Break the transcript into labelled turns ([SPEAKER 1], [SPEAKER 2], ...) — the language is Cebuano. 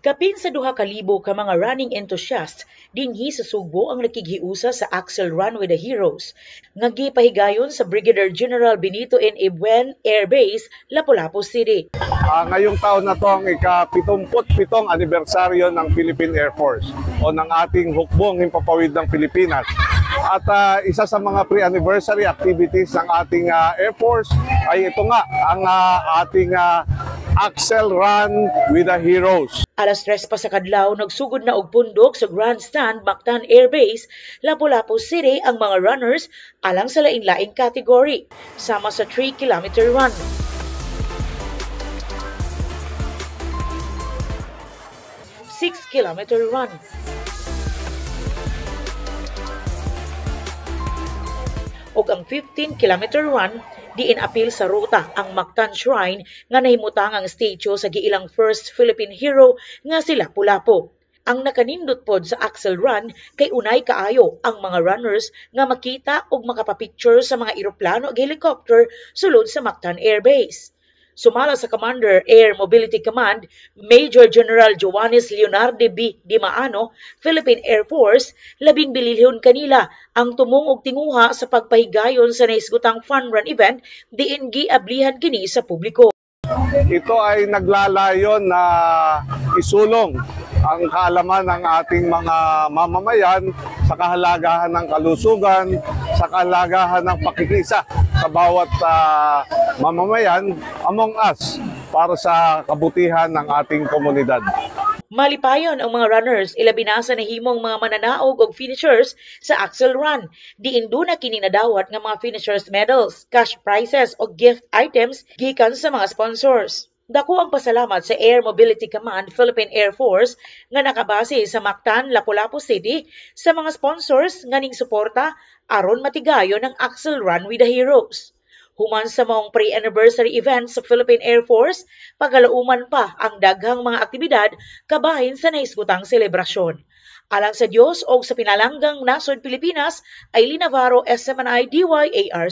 [SPEAKER 1] Kapin sa 2,000 ka mga running enthusiasts dinhi sa Sugbo ang nakighiusa sa Axel Run with the Heroes nga gipahigayon sa Brigadier General Benito N. Ebuen Air Base, Lapu-Lapu City.
[SPEAKER 2] Ngayong taon na to ang ika-77 anibersaryo ng Philippine Air Force o ng ating Hukbong Himpapawid ng Pilipinas. At isa sa mga pre-anniversary activities ng ating Air Force ay ito nga, ang ating Axel Run with the Heroes.
[SPEAKER 1] Alas 3 pa sa kadlaw, nagsugod na og pundok sa Grandstand, Mactan Air Base, Lapu-Lapu City ang mga runners alang sa lain-laing category, sama sa 3-kilometer run, 6-kilometer run, ug ang 15-kilometer run diin apil sa ruta ang Mactan Shrine nga nahimutang ang statue sa giilang first Philippine hero nga si Lapu-Lapu. Ang nakanindot pod sa Axel Run kay unay kaayo ang mga runners nga makita ug makapapicture sa mga eroplano ug helicopter sulod sa Mactan Air Base. Sumala sa Commander Air Mobility Command, Major General Joanes Leonardo B. Dimaano, Philippine Air Force, 10 bilyon kanila ang tumong og tinguha sa pagpahigayon sa nahisgutang fun run event diin giablihan kini sa publiko.
[SPEAKER 2] Ito ay naglalayon na isulong ang kaalaman ng ating mga mamamayan sa kahalagahan ng kalusugan, sa kahalagahan ng pakikisa sa bawat mamamayan among us para sa kabutihan ng ating komunidad.
[SPEAKER 1] Malipayon ang mga runners, ilabi na sa nahimong mga mananaog og finishers sa Axel Run. Diin duna kini nadawat nga mga finishers medals, cash prizes o gift items gikan sa mga sponsors. Dako ang pasalamat sa Air Mobility Command, Philippine Air Force nga nakabase sa Mactan, Lapu-Lapu City sa mga sponsors nga ning suporta aron matigayon ang Axel Run with the Heroes. Human sa maong pre-anniversary event sa Philippine Air Force, pagalauman pa ang daghang mga aktibidad kabahin sa nahisgutang selebrasyon. Alang sa Dios og sa pinalanggang nasod Pilipinas, Aileen Navarro, SMNI DYAR.